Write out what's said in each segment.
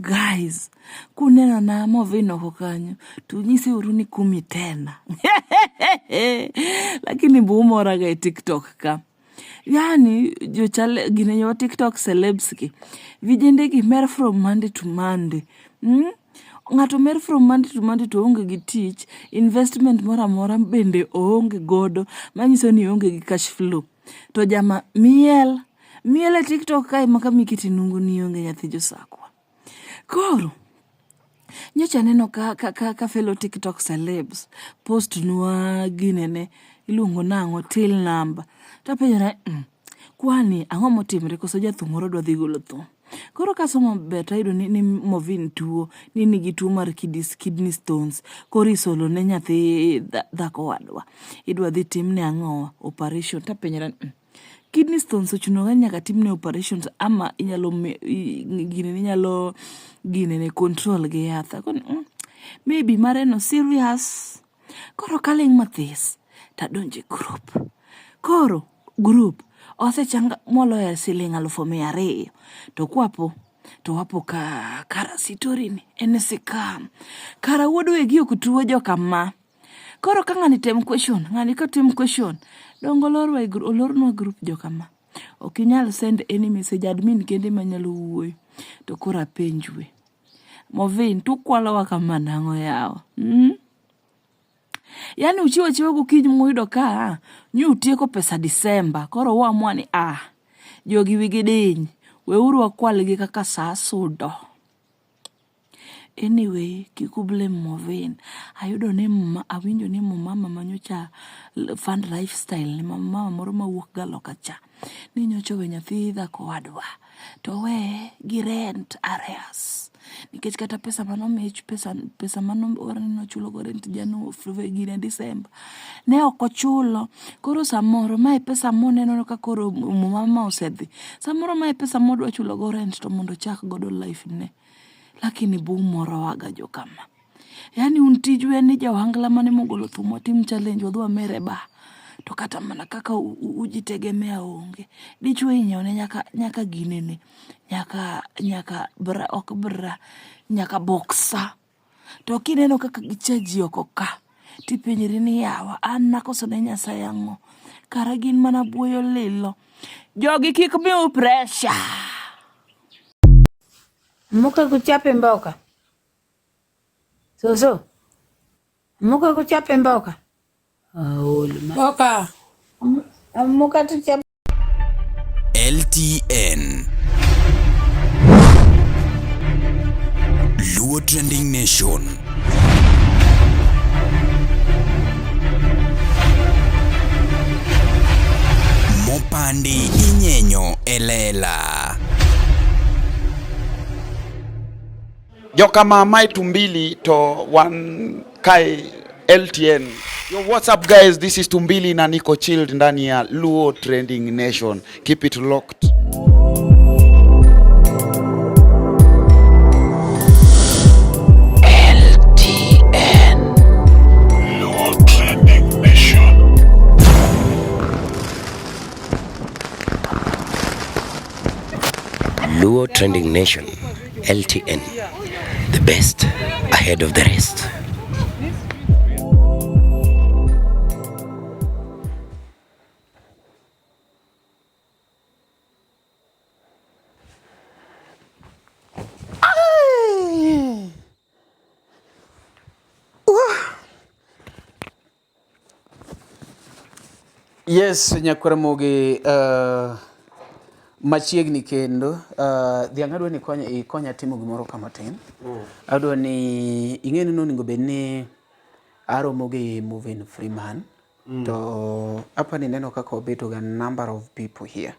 Guys, kuneno na Movin oko kanyo to nyise uru ni kumi tena. Lakini bumoraga e TikTok ka. Yani jochal gine yo TikTok celebs gi. Vijende gi mer from Monday to Monday. Ng'ato mer from Monday to Monday to oonge gi tich, investment moro amora bende oonge godo manyiso ni oonge gi cash flow. To jama miel, miel e TikTok kae ma kama ikete nungo ni ionge nyathi josakwa. Koro, nyocha aneno ka fellow TikTok celebs post nwa ginene, iluongo nang'o, till number. Tapenjora kwani ang'o motimre koso jathum moro dwa dhi golo thum. Koro kasomo maber tayudo ni Movin tuo, ni nigi tuo mar kidney stones. Koro isolo ne nyathi dhako wadwa. Idwa dhi timne ang'owa, operation. Tapenjora ni kidney stones ochuno ga ni nyaka timne operations ama inyalo ginene inyalo ginene control gi yath. Akoni maybe mare no serious. Koro kaling' mathis tadonjo e group. Koro group osechang moloyo siling 200,000 to kwapo to wapo ka kara sitori ni en scam. Kara wuod wegi ok tuo jokama. Koro ka ng'ani tem question, ng'ani ka tem question, dongo olorwa e group, olornwa group jokama. Ok inyal send any message, admin kende ema nyalo wuoyo. To koro apenjue. Movin, tukwalowa kama nang'o yawa? Yani uchiwo achiwa gokinyi muyudo ka nyutieko pesa Disemba. Koro uamua ni jogi wigi diny. Weuru wakwalgi kaka saa sudo. Anyway, kik u blame Movin. Ayudo ni awinjo ni mama manyocha fund lifestyle ni mama moro mawuok ga loka cha. Ni nyocha owe nyathi dhako wadwa. To oweye gi rent arrears. Nikech kata pesa manomich, pesa mano nochulo go rent gine Disemba. Ne ok ochulo. Koro samoro mae pesa moneno ka koro mama osedhi. Samoro mae pesa modwa chulo go rent to mondo ochak godo life ne. Lakini bumorowaga jokama. Yani un tiju en ni ja ohangla mane mogolo thum watim challenge wadhi wamer e bar. To kata mana kaka ujitegemea onge. Dichuo inyiewo ne nyaka ginene. Nyaka bra ok bra. Nyaka boxer. To kineno kaka gichaji oko ka. Tipenjri ni yawa an nakoso ne Nyasaye ang'o. Kara gin mana buoyo lilo. Jogi kik miu pressure. Muka kuchape mboka. Soso. Muka kuchape mboka. Aol ma. Mboka. Muka tuchape. LTN Luo Trending Nation. Mopandi inyenyo e lela. Jokama mae Tumbili to wan kae LTN. Yo, what's up guys? This is Tumbili na niko chilled ndani ya Luo Trending Nation. Keep it locked. LTN Luo Trending Nation. Luo Trending Nation, LTN, the best ahead of the rest. Yes, nyakwaramogi machiegni kendo dhiang' adwa ni ikonya, ikonya timo gimoro ka matin. Adwa ni ing'e ni nonego bed ni aromo gi Movin Freeman to apa ni ineno kaka wabeto ga number of people here.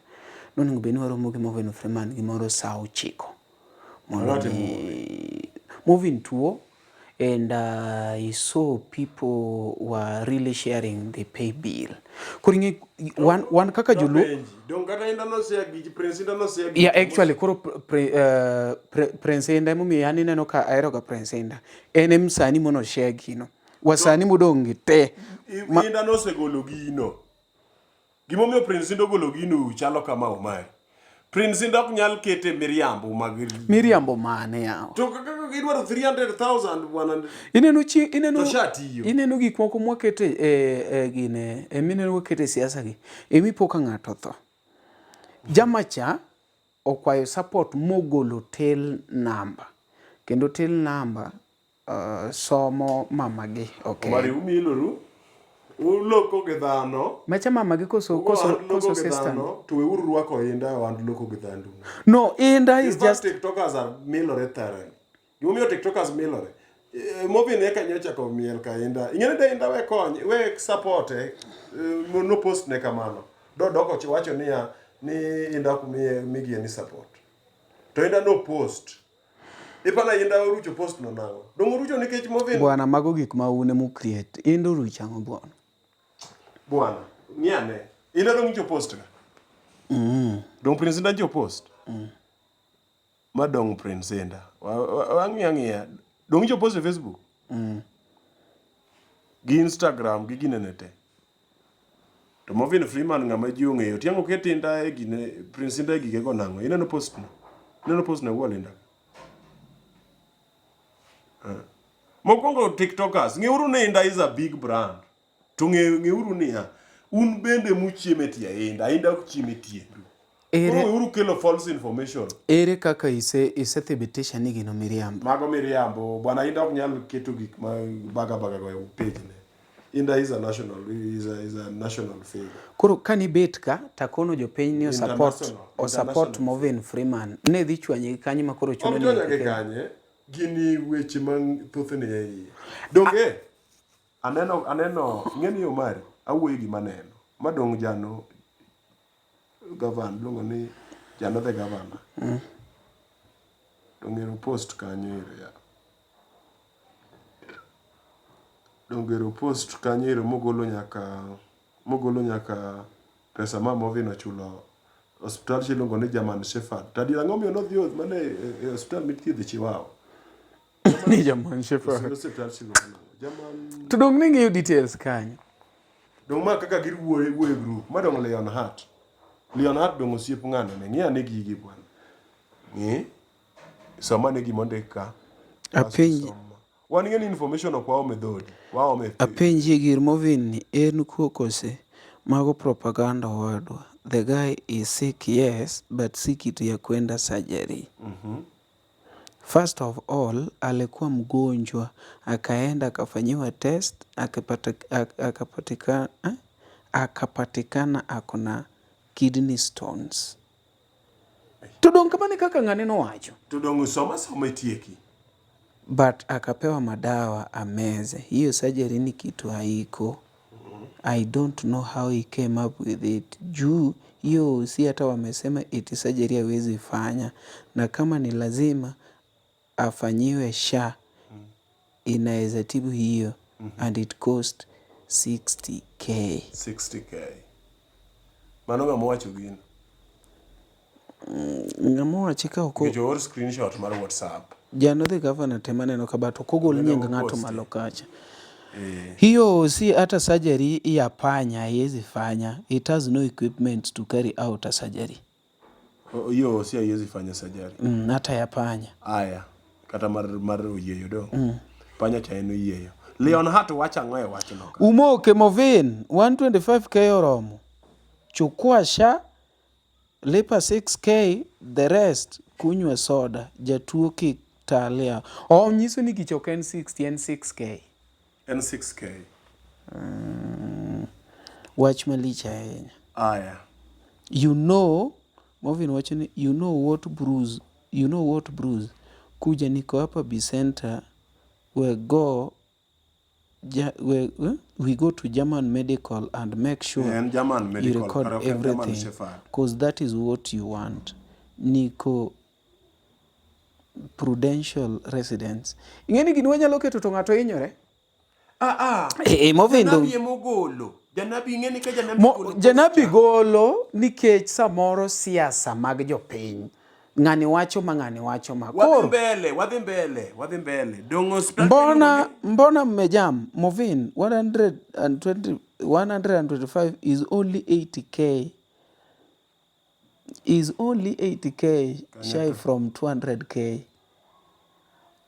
Nonego bed ni waromo gi Movin Freeman gimoro saa ochiko. Mondo mi Movin tuo and I saw people were really sharing the pay bill. Koro ing'e wan kaka joluo Dong kata inda nosia gi Prince Inda nosia gi. Yeah, actually koro Prince Inda emomiyo an ineno ka ahero ga Prince Inda. En em sani mono share gino. Wasani modong' gi te. Inda nosegolo gino. Gimomiyo Prince Inda ogolo gino chalo kama Omari. Prince Indah ok nyal kete miriambo mag Miriambo mane yawa? To kaka gidwaro 300,000 bwana. Ineno chi ineno To sha tiyo. ineno gik moko mwakete e, e gine e mineno wakete e siasa gi emi po ka ng'ato otho. Jamacha okwayo support mogolo till number kendo till number somo mamagi ok Omari umiloru uloko gi dhano. Macha mamagi koso koso koso sister. To weuru rwako inda e ohand loko gi dhandu. No, inda is just TikTokers are milore thoroughly. Gimomiyo TikTokers milore. Eh, Movin eka nyocha ko miel ka inda. Ing'eni de inda we kony, we support eh, no post ne kamano. Do doko wacho niya ni inda ok miye migie ni support. To inda no post. Ipana inda orucho post no nang'o? Dong orucho nikech Movin. Bwana mago gik ma un emu create. Inda orucho ang'o bwana? Bwana, ng'i ane. Inda dong nyicho post ka. Dong Prince Indah nyicho post. Ma dong Prince Indah. Wang'i ang'iya. Dong nyicho post e Facebook. Gi Instagram gi ginene te. To Morgan Freeman ng'ama ji ong'eyo. Tiang' oket Indah e gine Prince Indah e gige go nang'o? Ineno post no? Ineno post no wuon Indah? Eh. Mokwongo TikTokers, ng'euru ni Indah is a big brand. To ng'euru niya, un bende muchiemo e tie Indah, Indah ok chiem e tiendu. Ere, Koro weuru kelo false information. Ere kaka ise isethibitisha ni gino miriambo? Mago miriambo. Bwana Indah ok nyal keto gik ma baga baga go e page ne. Indah is a national is a, is a national figure. Koro kani bet ka takono jopiny ni osupport osupport Morgan Freeman ne dhi chwanyi gi kanye ma koro chuno ni chwanya gi kanye gini weche ma thoth ni e iye. Donge aneno aneno ng'eni Omari awuoyo gima aneno madong jano Gavan iluongo ni Jano the Governor. Mm. Dongero post kanyo ero ya. Dongero post kanyo ero mogolo nyaka mogolo nyaka pesa ma Movin ochulo osiptal iluongo ni German Shepherd. To adier ang'o miyo nodhi mana e, e osiptal mithiedhe chiwawa? Ni German Shepherd. Osiptal iluongo nang'o? German To dong ning'eyo details kanyo. Dong ma kaka giwuoyo wuoyo e group. Ma dong Leon Hart. Leon Hart dong osiep ng'ane ne. Ng'i ane gigi bwana. Ng'i. Som ane gima ondik ka. Apenji. Wan ing'e ni information ok waom e dhodi. Waom e Apenji gir Movin ni en kuo kose? Mago propaganda owadwa. The guy is sick yes, but si kitu ya kwenda surgery. Mm -hmm. First of all, alikuwa mgonjwa, akaenda akafanyiwa test, akapatikana akapatikana ako na kidney stones. To dong' kamano e kaka ng'ane nowacho. To dong' soma soma itieki. But akapewa madawa ameze. Hiyo surgery ni kitu haiko. I don't know how he came up with it. Juu hiyo si hata wamesema eti surgery hawezi fanya, na kama ni lazima afanyiwe SHA inaweza tibu hiyo and it cost 60k. 60k. Mano ng'ama owacho gino? Ng'ama owache ka ok Nikech oor screenshot mar WhatsApp. Jano the governor tema neno ka but ok ogol nying ng'ato malo kacha. Eh. Hiyo si hata surgery ya panya haiwezi fanya. It has no equipment to carry out a surgery. Hiyo si haiwezi fanya surgery. Hata ya panya. Aya. Kata mar mar oyieyo do. Panya cha en oyieyo. Leon Hart wacho ang'o e wachno ka? Umoke Movin 125k oromo. Chukua sha Lipa 6k the rest kunywa soda jatuo kik talia. Oh, nyiso ni gicha ok en 60 en 6k. En 6k. Wach malich ahinya. Aya. You know, Movin wacho ni you know what bruise, you know what bruise. Kuja niko hapa Bicenter we go ja, we go to German medical and make sure En German you medical, record kare ok en German everything Shepherd. cause that is what you want. Niko Prudential Residence. Ing'e ni gini wanyalo keto to ng'ato hinyore. Ah, ah. Eh, eh, Movin dong- Janabi emogolo. Janabi ing'e ni ka janabi Mo, golo janabi golo nikech samoro siasa mag jopiny Ng'ani wacho ma ng'ani wacho ma. Wadhi Koro mbele, wadhi mbele, wadhi mbele. Dong' osiptal mbona mbona mmejam Movin 120 125 is only 80k. Is only 80k shy from 200k.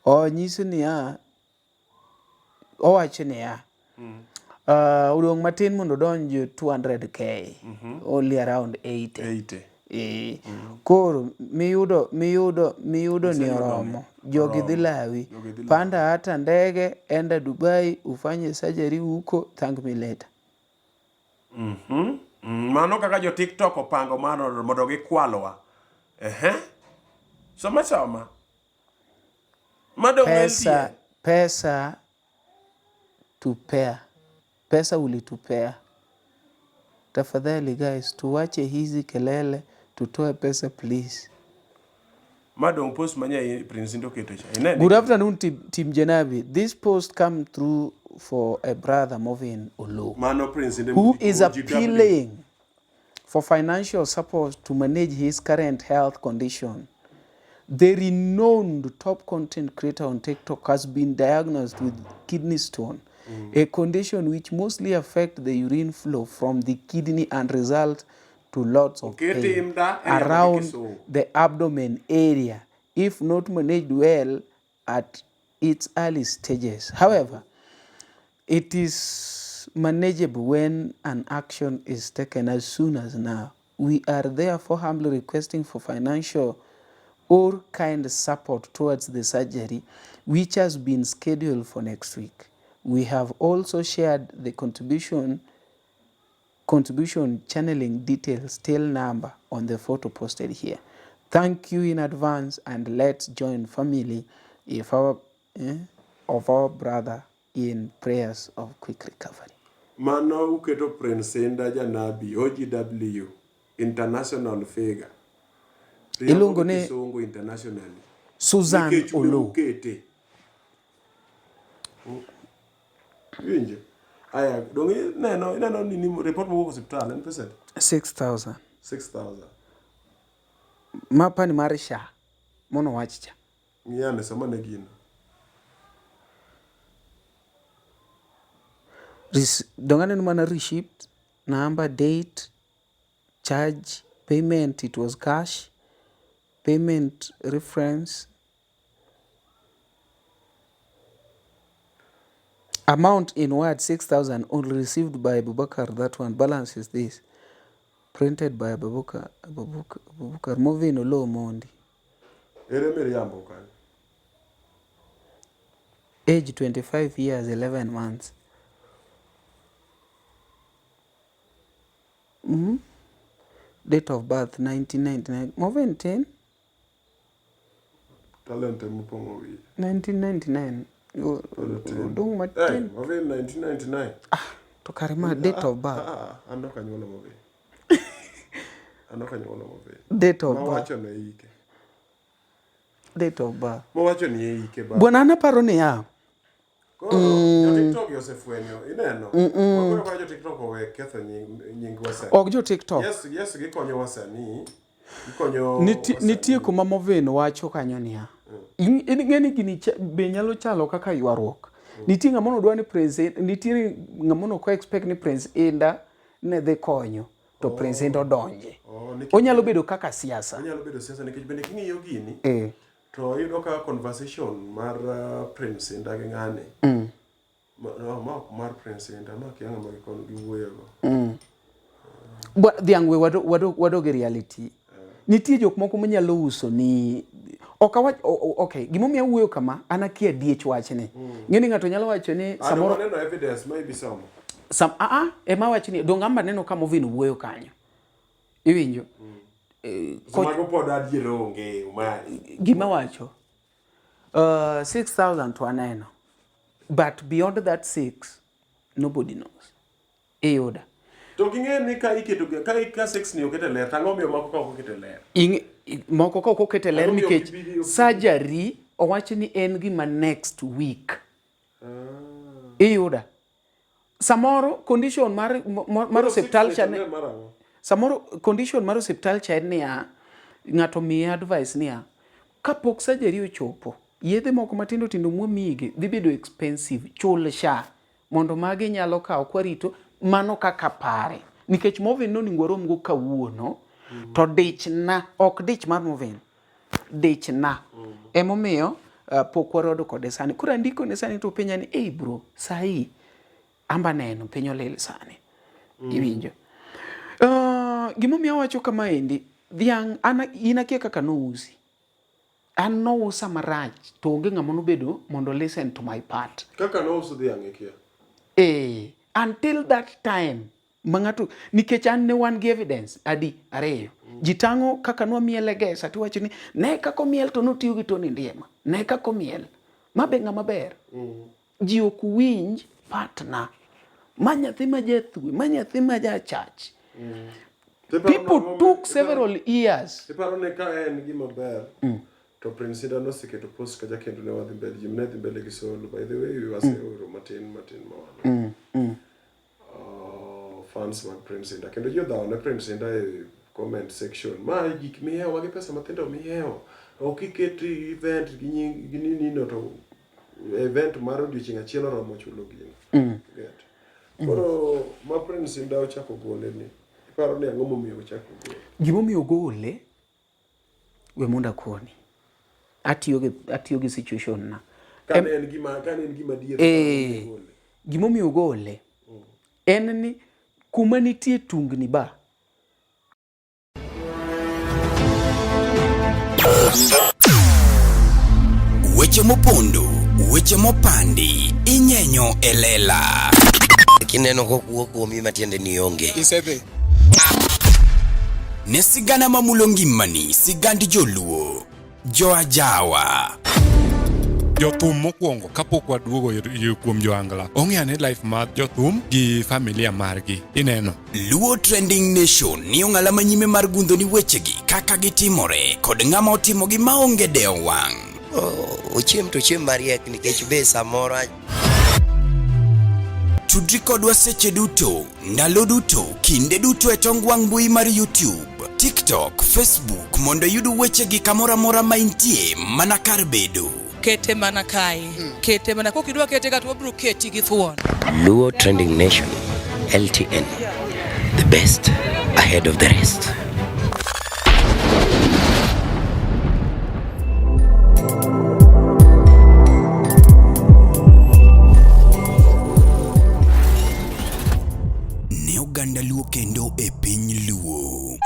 Onyiso niya, owacho niya, odong' matin mondo odonj 200k, only around 80. 80. Eh, Koro miyudo miyudo miyudo ni oromo. Jogi dhi lawi. Jogi dhi lawi. Panda hata ndege, enda Dubai, ufanye surgery huko, thank me later. Mano kaka jo TikTok opango mano mondo gikwalwa. Ehe. Soma soma. Madong Pesa, LTN. pesa tupea. Pesa ulitupea. Tafadhali guys, tuwache hizi kelele, tutoe pesa please. Madong post manya Prince Indo keto cha. Inene. Good afternoon, Team, Team Janabi. This post come through for a brother Movin Olo, Mano Prince Indo who is OGW. appealing for financial support to manage his current health condition. The renowned top content creator on TikTok has been diagnosed with kidney stone, a condition which mostly affects the urine flow from the kidney and result to lots of Okete pain imda e riambo gi around Kisumu. the abdomen area if not managed well at its early stages. However, it is manageable when an action is taken as soon as now. We are therefore humbly requesting for financial or kind support towards the surgery, which has been scheduled for next week. We have also shared the contribution channeling details till number on the photo posted here. Thank you in advance and let's join family if our of our brother in prayers of quick recovery. Mano uketo Prince Inda Janabi OGW international figure. Riambo Iluongo gi ni Kisungu internationally. Susan Nikech un Oloo. ukete. Iwinjo? Aya, dong ineno ineno nini report mowuok osiptal en pesa adi? 6,000. 6000. Ma pani mar SHA mono wach cha. Ng'i ane soma ne gino. Dong aneno mana receipt, number, date, charge, payment, it was cash, payment reference, amount in words 6,000 only received by Abubakar. That one balance is this. Printed by Abubakar, Abubakar, Abubakar. Movin Oloo Mondi. Ere miriambo kanyo? Age 25 years 11 months. Date of birth 1999. Movin tin Talent emopong'o wiye. 1999. Pod otin. Odong' Hey, matin. Movin 1999. To kare ma date of birth. Ah, ah, an ok anyuolo Movin. An ok anyuolo Movin. Date of birth. Mawacho ne ike. Date of birth. Mawacho ni e ike ba. Bwana an aparo niya, Koro jo TikTok osefwenyo, ineno. Wakoro kora jo TikTok owe ketho nying nying wasanii. ok jo TikTok. Yes, yes, gikonyo wasanii. Gikonyo Nitie kuma Movin wacho kanyo niya. Ing'e ni gini be nyalo chalo kaka ywaruok. Nitie ng'ama nodwa ni Prince, nitie ng'ama no expect ni Prince Inda ne dhi konyo to Prince Inda odonje. Oh, nikech- Onyalo bedo kaka siasa. Onyalo bedo siasa nikech bende king'iyo gini Eh. to iyudo ka conversation mar Prince Inda gi ng'ani. Ma, no, ma ok mar Prince Inda, ma kia ng'ama gikon giwuoyogo. Dhiang' we wadog e reality. Nitie jok moko manyalo uso ni ok awach okay, gimomiyo awuoyo kama an akia diech wachni. Ng'eni ng'ato nyalo wacho ni samoro aneno evidence ma ibisomo. Sam, a a ema awach ni dong amba neno ka Movin wuoyo kanyo. Iwinjo? So mago pod adier onge umari. Gima wacho 6,000 to aneno. But beyond that 6 nobody knows. Iyuda. To ging'e ni ka iketo ka ka sex ni oket e ler, to ang'o miyo moko ka ok oket e ler? Moko ka ok oket e ler Ang'o miyo nikech surgery owach ni en gima next week. Iyuda. Samoro condition mar mar osiptal cha ne samoro condition mar osiptal cha en niya, ng'ato miye advice niya, kapok surgery ochopo, yedhe moko matindo tindo mwamiyigi dhi bedo expensive, chul SHA mondo magi nyalo kawo kwarito mano kaka pare. Nikech Movin noningo waromgo kawuono. To dich na ok dich mar moving. Dich na. Emomiyo pok warodo kode sani. Koro andiko ne sani to openja ni ei bro, sahi amba neno piny olil sani. Iwinjo. Gimomiyo awacho kamaendi, dhiang' an in akia kaka nousi. An nousa marach to onge ng'ama nobedo mondo listen to my part. Kaka nous dhiang' ikia? Eh, until that time ma ng'ato nikech an ne wan gi evidence adi ariyo. Ji tang'o kaka nwamiel e gesa tiwacho ni ne kaka omiel to notiyo gi Tony Ndiema. Ne kaka omiel. Ma be ng'ama ber. Ji ok winj partner. Ma nyathi ma jathwe, ma nyathi ma jachach. People took several years. Iparo ni ka en gima ber to Prince Indah noseketo post kacha kendo ne wadhi mbele, ji ne dhi mbele gi solo. By the way, waseoro matin matin ma wan. Fans mag Prince Indah kendo ji odhawo ne Prince Indah e comment section. Ma e gik mihewo, magi pesa mathindo mihewo. Ok iket event gi nying gi nini no to event mar odiochieng' achiel oromo chulo gino. Get. Koro ma Prince Indah ochako gole ni, iparo ni ang'o momiyo ochako gole? Gimomiyo ogole, we mondo akoni. Atiyo gi atiyo gi situation na. Kane en gima kane en gima adier. Eh, gimomiyo ogole en ni kuma nitie tungni ba Weche mopondo, weche mopandi, inyenyo e lela. Kineno kokuo kuomi matiende ni onge. Isedhi. Ne sigana mamulo ngimani, sigand joluo, joajawa. Jothum mokwongo kapok waduogo kuom joangla ong'e ane life mar jothum gi familia margi ineno. Luo Trending Nation ni ong'ala manyime mar gundho ni wechegi kaka gitimore kod ng'ama otimogi maonge dewo wang'. Ochiem to ochiem mariek nikech be samoro Tudri kodwa seche duto, ndalo duto, kinde duto e tong wang' mbui mar YouTube, TikTok, Facebook mondo iyud wechegi kamoro amora ma intie mana kar bedo. Kete mana kae. Kete mana kok idwa kete ka to wabiro keti gi thuon. Luo Trending Nation, LTN, the best ahead of the rest. Ne oganda Luo kendo e piny Luo.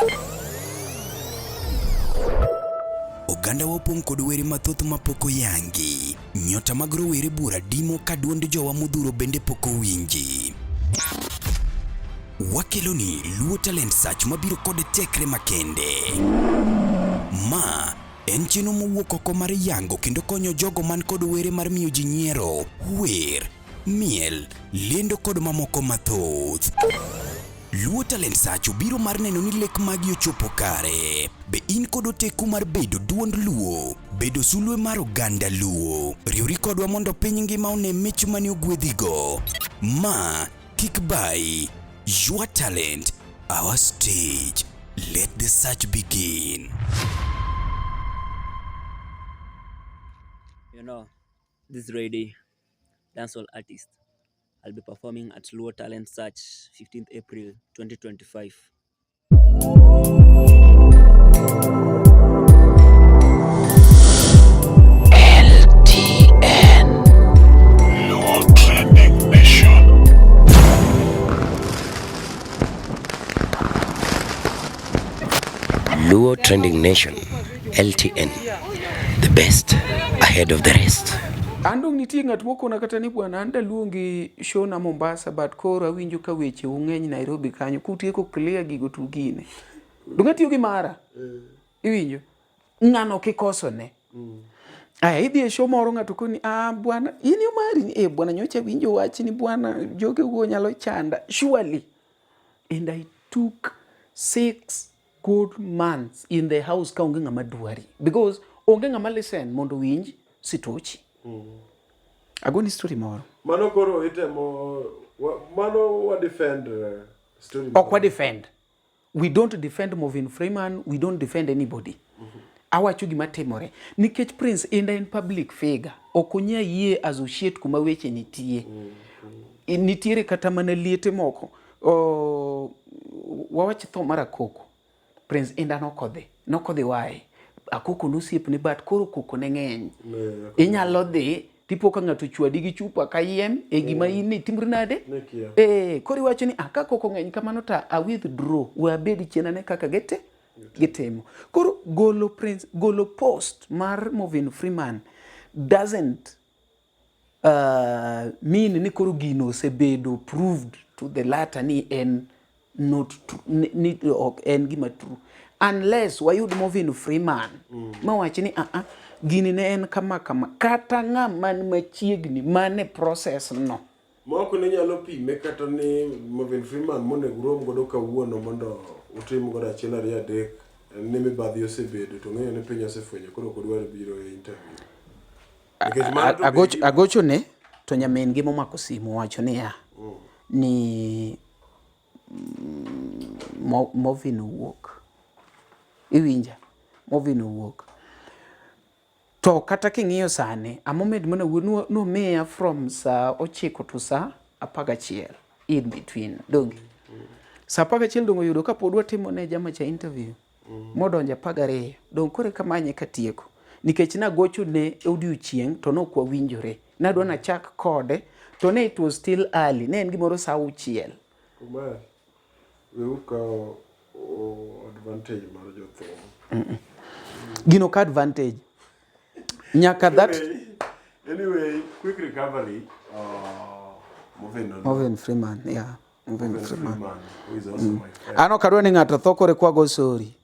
Oganda wa opong' kod were mathoth mapok oyangi. Nyota mag rowere buora dimo ka duond jowa modhuro bende pok owinji. Wakeloni Luo Talent Search mabiro kod tekre makende. Ma en chenro mowuok oko mar yango kendo konyo jogo man kod were mar miyo ji nyiero, wer, miel, lendo kod mamoko mathoth. Luo Talent Search obiro mar neno ni lek magi ochopo kare. Be in kod oteku mar bedo duond Luo? Bedo sulwe mar oganda Luo? Riwri kodwa mondo piny ngima one mich mane ogwedhigo. Ma kik bayi. Your talent, our stage. Let the search begin. You know, this lady, dancehall artist, I'll be performing at Luo Talent Search 15th April 2025. LTN Luo Trending Nation. Luo Trending Nation, LTN, the best ahead of the rest. An dong nitie ng'at mokona kata ni bwana an daluongi show na Mombasa but koro awinjo ka weche ung'eny Nairobi kanyo kutieko clear gigo to ugine. Dong atiyo gi mara. Iwinjo? Ng'ano kikosone. Aya idhi e show moro ng'ato koni ah bwana in yo mari eh bwana nyocha winjo wach ni bwana joge go nyalo chanda surely. And I took 6 good months in the house ka onge ng'ama dwari because onge ng'ama listen mondo owinj sitochi. Agoni story moro. Mano koro itemo mano wa defend story. Ok wa defend. We don't defend Movin Freeman, we don't defend anybody. Awacho gima timore nikech Prince Indah en public figure, ok onya yie associate kuma weche nitie. Nitiere kata mana liete moko. Wawach tho mar Akoko. Prince Indah nokodhi nokodhi why Akoko nosiepne but koro koko ne ng'eny inyalo dhi tipo ka ng'ato chwadi gi chupa kayiem e gima in ni timri nade eh koro iwacho ni ah ka koko ng'eny kamano ta a withdraw we abed chien ane kaka gite gitimo koro golo Prince golo post mar Movin Freeman doesn't uh, mean ni koro gino osebedo proved to the latter ni en not true, ni, ni ok en gima true unless wayud Movin Freeman mm. mawach ni ah, ah, gini ne en kama kama kata ng'ama ni machiegni mane process no Moko ne nyalo pime kata ni Morgan Freeman monego urom godo kawuono mondo utim godo achiel ariyo adek ni mibadhi osebedo to ng'eyo ni piny osefwenyo koro ok odwar biro e interview. Nikech mano to be gima- Agochone to nyamin gi momako simu wacho niya ni Movin owuok. Iwinja? Movin owuok. To kata king'iyo sani, amomed mana wuo nomiya from saa ochiko to saa apagachiel in between. Donge? Saa apagachiel donge oyudo kapod watimo ne jamacha interview. Modonjo apagariyo. Donge koro eka manye katieko. Nikech nagocho ne odiochieng' to nok wawinjore. Nadwa nachak kode to ne it was still early. Ne en gimoro saa auchiel. Umar, we ukawo advantage mar jothum. Gino ka advantage. Nyaka that Anyway, quick recovery. Moving on. Morgan Freeman, yeah. Morgan Morgan Freeman. Freeman, who is also my friend. An ok adwa ni ng'ato tho kore kwago sorry.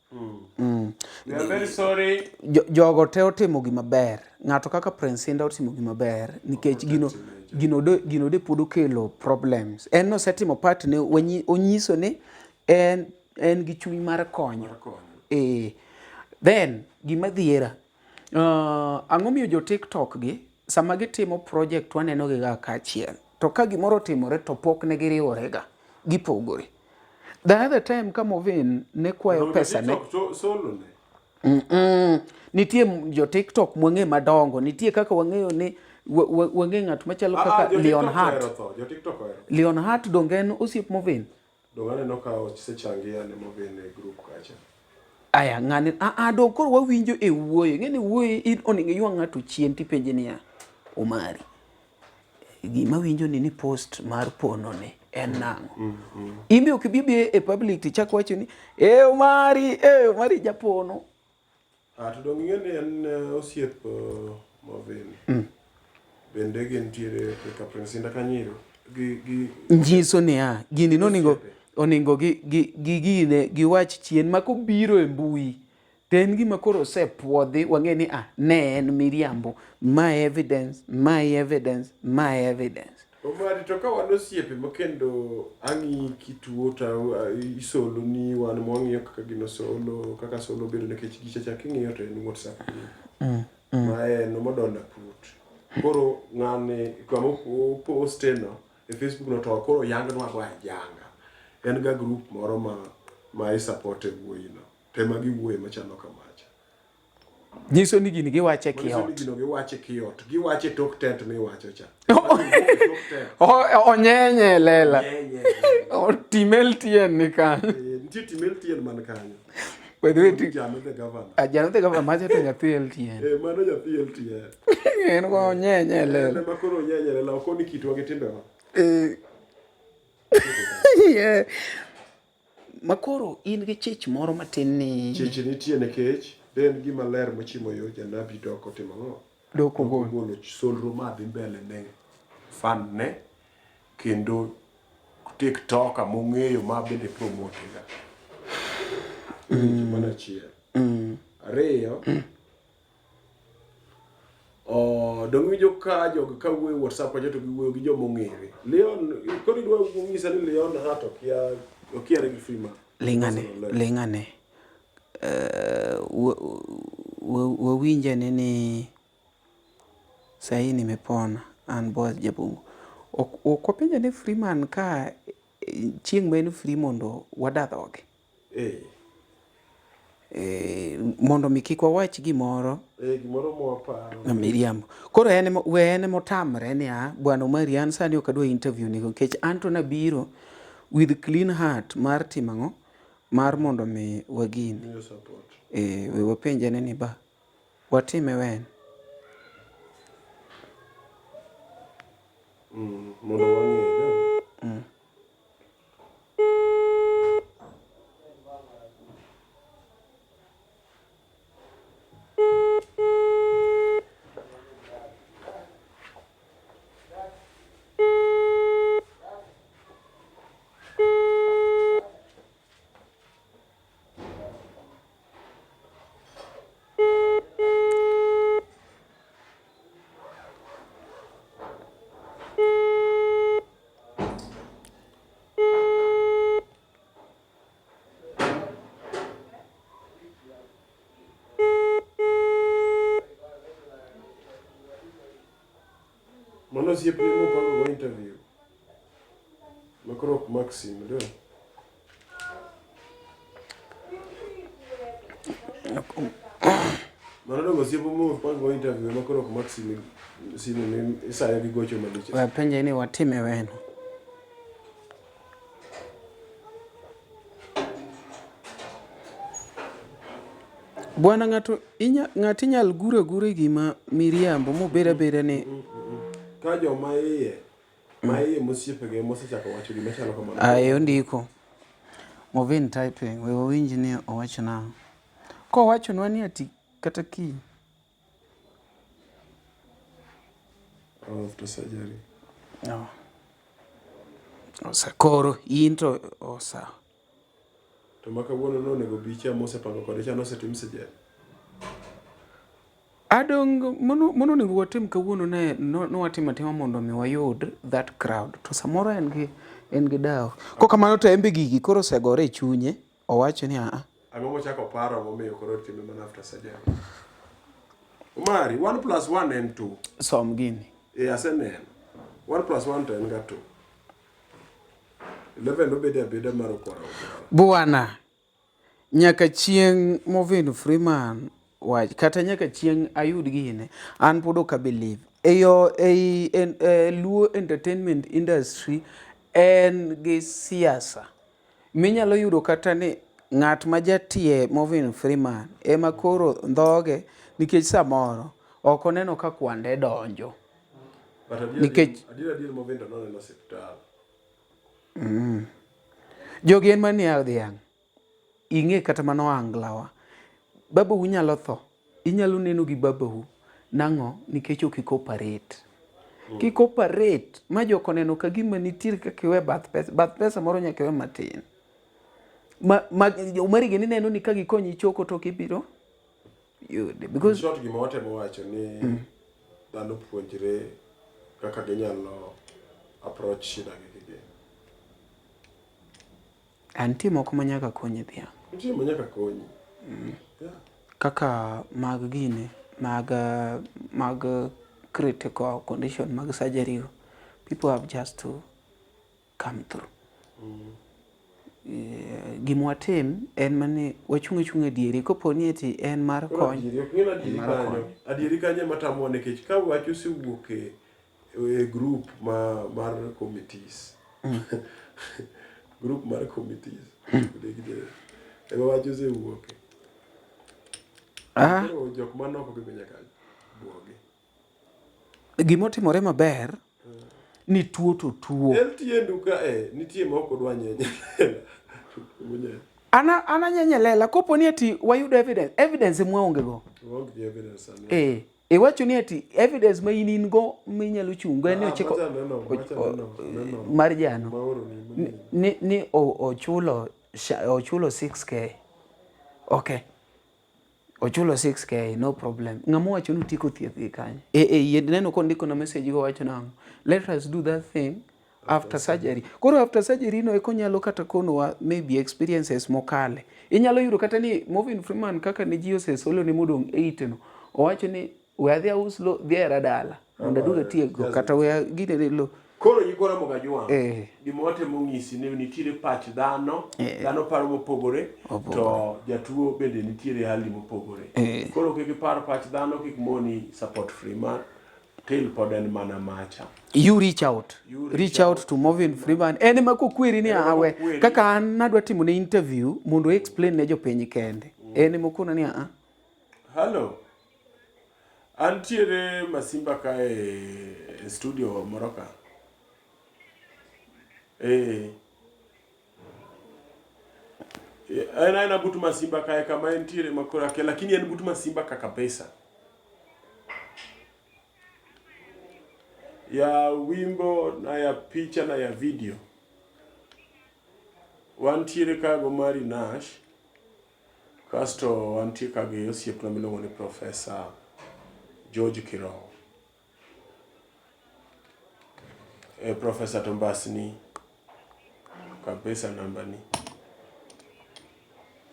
We are very sorry. Jogo te otimo gima ber. Ng'ato kaka Prince Indah otimo gima ber nikech gino gino de gino de pod okelo problems. En nosetimo part ne onyiso ni en en gi chuny mar konyo. Eh. Then gima dhiera ang'o miyo jo TikTok gi sama gitimo project waneno gi ga kaachiel to ka gimoro otimore to pok ne giriwore ga gipogore. The other time ka Movin ne kwayo pesa ne Solo ne. Nitie jo TikTok mwang'e madongo, nitie kaka wang'eyo ni wang'e ng'at machalo kaka Jo Leon TikTok Hart. ohero tho, Jo TikTok ohero. Leon Hart donge en osiep Movin? Donge aneno ka osechangia ne Movin e group kacha. Aya, ng'ani a a dong koro wawinjo e wuoyo. Ing'e ni wuoyo in onego iywa ng'ato chien tipenje niya, Omari, gima winjo ni ni post mar pono ni en nang'o? In be ok ibi bi e public tichak wacho ni, e Omari, e Omari japono. Ah, to donge ing'e ni en osiep Movin. Bende gintiere kaka Prince Indah Kanyiro gi gi Nyiso niya, gini noningo oningo gi gi gi gine giwach chien ma kobiro e mbui to en gima koro osepuodhi wang'e ni ah ne en miriambo ma evidence ma evidence ma evidence. Omari to ka wan osiepe ma kendo ang'i kituo to isolo ni wan mwang'iyo kaka gino solo kaka solo bedo nikech gicha cha king'iyo to en WhatsApp group ma en modonda put. Koro ng'ani kama oposte no e Facebook no to koro yangnwa go ayanga. En ga group moro ma ma i support e wuoyi no. To ema giwuoye machalo kamacha. Nyiso ni gini giwache Manyiso ni kiot. gino giwache kiot. Giwache tok tent miwacho cha. Onyenye lela. Nyenye. Timel tien ni kanyo. Nitie timel tien man kanyo. By the way, Jano the governor. Jano the governor macha to nyathi LTN. Eh, mano nyathi LTN. En go onyenye En lela. ema koro onyenye lela, ok oni kitwa gi timbewa. Yeah. Makoro in gi chich moro matin ni Chich nitie nikech de en gima ler mochimo yo janabi dok otimo ang'o? Dok ogolo. Ogolo solro ma dhi mbele ne fan ne kendo TikToker mong'eyo ma bende promote ga. Mano achiel. Ariyo, Oh, dong winjo ka jogi ka wuoyo WhatsApp kacha to giwuoyo gi joma ong'ere. Leon, koro idwa nyisa ni Leon Hart okia okiare gi Freeman. Ling'ane, ling'ane. Wawinjane ni sahi nimepona an Boaz Jabungu. Ok wapenja ni Freeman ka chieng' ma en free mondo wada dhoge. Eh. Eh, mondo mi kik wawach gimoro Eh, gimoro mwaparo. miriambo. Koro en we en motamre ni a bwana Omari an sani ok adwa interview ni nikech an to nabiro with clean heart mar timo ang'o? mar mondo mi wagini. Miyo support. Eh, we wapenje ane ni ba watime wen. Mondo wang'e. Mano osiepni mopango go interview. Ma koro ok mak simu do. Mano dongo osiepu mopango go interview ma koro ok mak simu simu ni isayo gi gocho malich. We apenje ni watime weno. Bwana ng'ato inya ng'ato inyal guro agura e gima miriambo mobed abeda ni Ka joma iye ma iye mosiepege mosechako wacho gima chalo kamano. Aye ondiko. Movin typing we wawinj ni owacho nang'o. Kowachonwa ni ati kata kiny. After surgery. No. Osa koro in to osa. To ma kawuono nonego bi cha mosepango kode cha nosetim surgery. Adong mano mano onego watim kawuono ne no, no watim atima mondo mi wayud that crowd. To samoro en gi en gi dawo. Kokamano to embe gigi koro osegore e chunye owacho ni aa. Ang'o mochako paro momiyo koro time mana after surgery? Omari, 1 plus 1 en 2. Som gini. Eh, aseneno. 1 plus 1 to en ga 2. 11 obede abeda mar okwara okwara. Bwana, nyaka chieng' Movin Freeman wach kata nyaka chieng' ayud gine, an pod ok a believe. Eyo, ei en, e, Luo entertainment industry en gi siasa. Minyalo yudo kata ni ng'at ma jatie Movin Freeman ema koro ndhoge nikech samoro ok oneno ka kwande donjo. But adier Nikech- adier adier Movin to noneno osiptal. Jogi en manie dhiang'. Ing'e kata mana ohanglawa. Babau nyalo tho. Inyalo neno gi babau. Nang'o? Nikech ok i-cooperate. Ki-cooperate ma jok oneno ka gima nitie kaka iwe bath pesa, bath pesa moro nyaka iwe matin. Ma, ma Omari gini neno ni ka gikonyi choko to ok ibiro yude. In Because short gima watemo wacho ni dhano puonjre kaka ginyalo approach shida gi gin. Nitie moko ma nyaka konyi dhiang'. Nitie ma nyaka konyi. Yeah. Kaka mag gini, mag mag critical condition mag surgery go. People have just to come through. Gima watim en mana ni wachung' achung'a diere kopo ni eti en mar Koro kony. adieri, ok ng'e ni adieri mar kanyo. kony. Adieri kanyo ema tamowa nikech ka wach osewuok e, e group ma mar committees. Group mar committees. Ema wach osewuoke. Ah. Koro jok manoko gi be nyaka buogi. Gimotimore maber ni tuo to tuo. LTN duka e nitie ma ok odwa nyenye. Munye. Ana ana nyenye lela kopo ni ati wayudo evidence, evidence ema waonge go. Waonge gi evidence sani. Eh, iwacho ni ati evidence ma in in go minyalo chung' go en ni Ah, ochiko macha neno, macha neno, neno. mar jano Maoro ni, ni, ni ochulo ochulo 6k. Okay. Ochulo 6k, no problem. Ng'ama owacho ni utieko thieth gi kanye? Eh, eh, yie neno kondiko na message go wacho nang'o? Let us do that thing after surgery. Koro after surgery no eko nyalo kata konowa maybe experiences mokale. Inyalo yudo kata ni Movin Freeman kaka ne ji osesolo ne modong' 8 no. Owacho ni we adhi aus lo dhi ahera dala mondo aduog atiekgo kata we gine lo. Koro nyikwa Ramogi Ajwang', Eh. gima watemo ng'isi ni nitiere pach dhano, Eh. dhano paro mopogore, Opogore. to jatuo bende nitiere hali mopogore. Eh. Koro kik ipar pach dhano kik moni support Freeman. Till pod en mana macha. You reach out. You reach, reach out, out to Movin Freeman. En ema kokweri ni awe. Kaka an nadwa timo ne interview mondo explain ne jopiny kende. En ema okona ni a. Hello. Antiere Masimba kae e studio moro ka. Eh. En aena but Masimba kae kama entiere ma koro akia lakini en but Masimba ka kabisa. Ya wimbo na ya picha na ya video. Wantiere ka go Mari Nash. Kasto wantie ka gi osiepna miluongo ni Professor George Kirowo. E, Professor to mbasni kabisa nambani.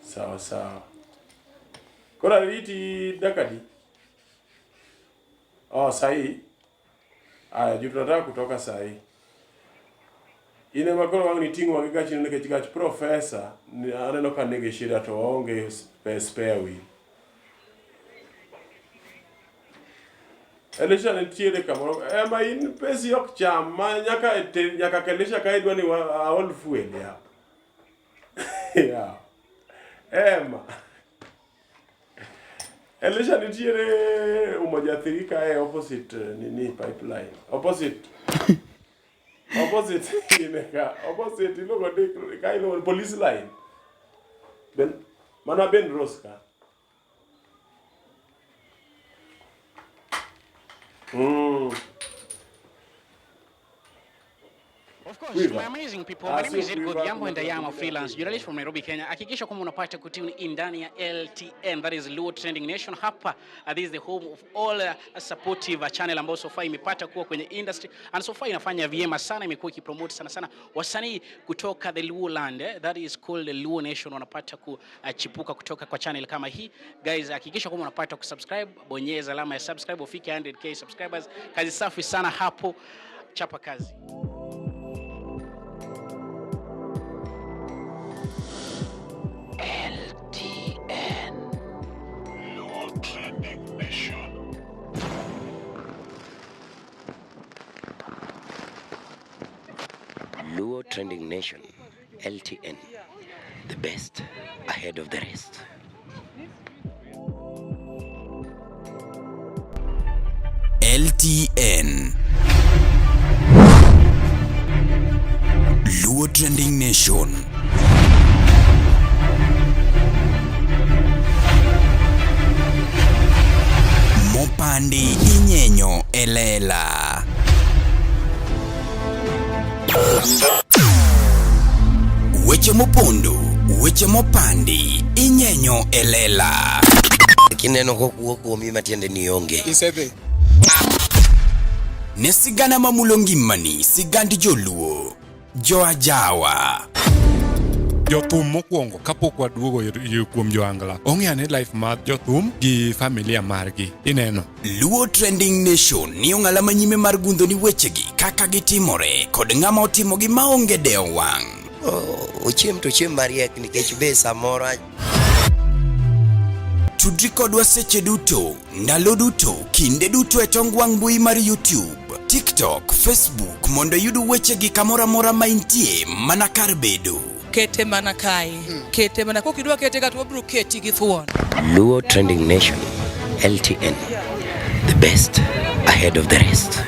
Sawa sawa. Koro ariti dakika adi? Oh, sahi. Aya, juu tunataka kutoka sahi. In ema koro wang' niting'wa gi gachi nikech gach profesa aneno ka nigi shida to waonge spare wheel. Elisha nitiere kamoro ema in pesi ok cham ma nyaka nyaka Elisha ka idwa ni aol fuel ya. Ya. Ema. Elisha nitiere Umoja 3 kae opposite nini pipeline. Opposite. Opposite ineka. Opposite iluongo ni ka iluongo ni police line. Ben mana Ben Rose ka. Of course, my amazing people. My name is Edgar Odhiambo and I am a freelance journalist from Nairobi, Kenya. Hakikisha kwamba unapata kutune in ndani ya LTN, that is Luo Trending Nation. Hapa this is the home of all supportive channel ambayo so far imepata kuwa kwenye industry and so far inafanya vyema sana, imekuwa ikipromote sana sana wasanii kutoka the Luo land, that is called the Luo Nation, wanapata kuchipuka kutoka kwa channel kama hii. Guys, hakikisha kwamba unapata kusubscribe, bonyeza alama ya subscribe ufike 100k subscribers. Kazi safi sana hapo, chapa kazi. LTN Luo Trending Nation. Luo Trending Nation, LTN, the best ahead of the rest. LTN Luo Trending Nation. Mopandi inyenyo e lela. Weche mopondo, weche mopandi inyenyo e lela. Kineno kokuo kuomi matiende ni onge. Isedhi. Ne sigana mamulo ngimani, sigand joluo, joajawa. Jothum mokwongo kapok waduogo kuom joangla ong'e ane life mar jothum gi familia margi ineno. Luo Trending Nation ni ong'ala manyime mar gundho ni wechegi kaka gitimore kod ng'ama otimogi maonge dewo wang'. Oh, ochiem to ochiem mariek nikech be samoro Tudri kodwa seche duto, ndalo duto, kinde duto e tong wang' mbui mar YouTube, TikTok, Facebook mondo iyud wechegi kamoro amora ma intie mana kar bedo. Kete mana kae. Kete mana kokidwa kete ka to wabiro keti gi thuon. Luo Trending Nation, LTN, the best ahead of the rest.